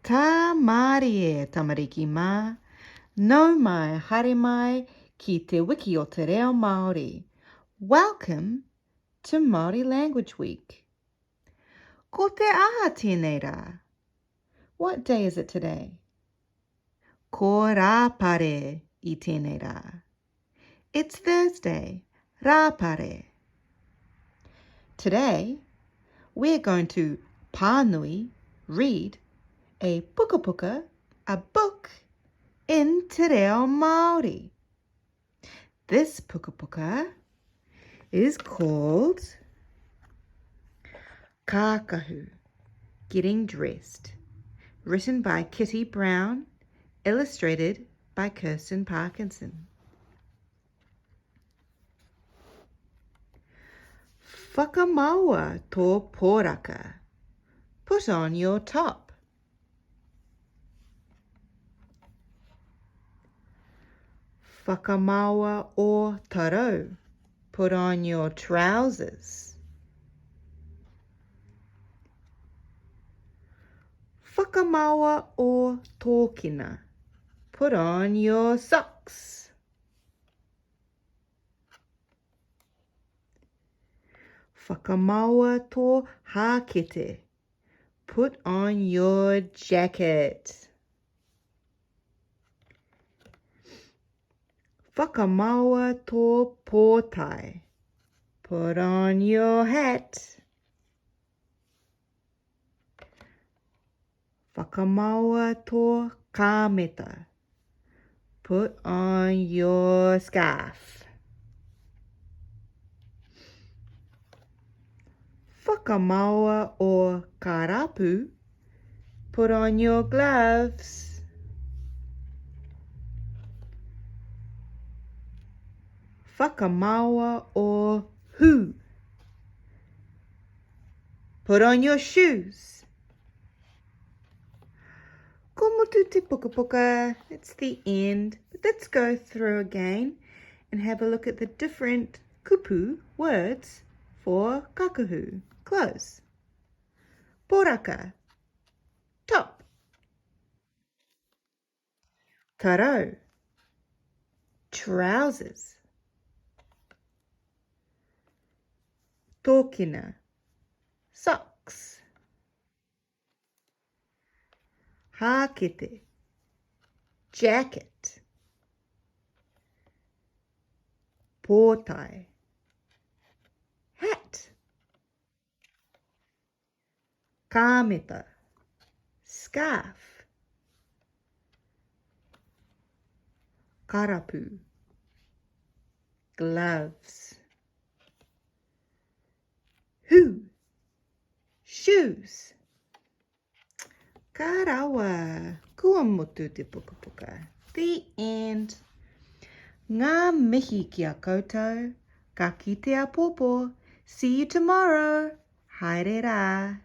Tā mārie, tamariki mā! Nau mai, haere mai ki Te Wiki o Te Reo Māori. Welcome to Māori Language Week. Ko te aha tēnei rā? What day is it today? Ko Rāpare i tēnei rā. It's Thursday, Rāpare. Today, we're going to pānui, read, a pukapuka, a book, in te reo Māori. This pukapuka is called Kākahu, Getting Dressed, written by Kitty Brown, illustrated by Kirsten Parkinson. Whakamaua tō poraka. Put on your top. Whakamaua o tarau. Put on your trousers. Whakamaua o tōkina. Put on your socks. Whakamaua tō hākete. Put on your jacket. Whakamaua tō pōtae. Put on your hat. Whakamaua tō kāmeta. Put on your scarf. Whakamaua o karapu. Put on your gloves. Whakamaua o hū. Put on your shoes. Ko mutu te pukapuka, it's the end. But let's go through again and have a look at the different kupu words for kakahu, clothes. Poraka, top. Tarau, trousers. Tōkina, socks. Hākete, jacket. Pōtae, hat. Kāmeta, scarf. Karapu, gloves. Hū, shoes. Ka rawa, kua mutu te pukapuka. The end. Ngā mihi ki a koutou. Ka kite apōpō. See you tomorrow. Haere rā.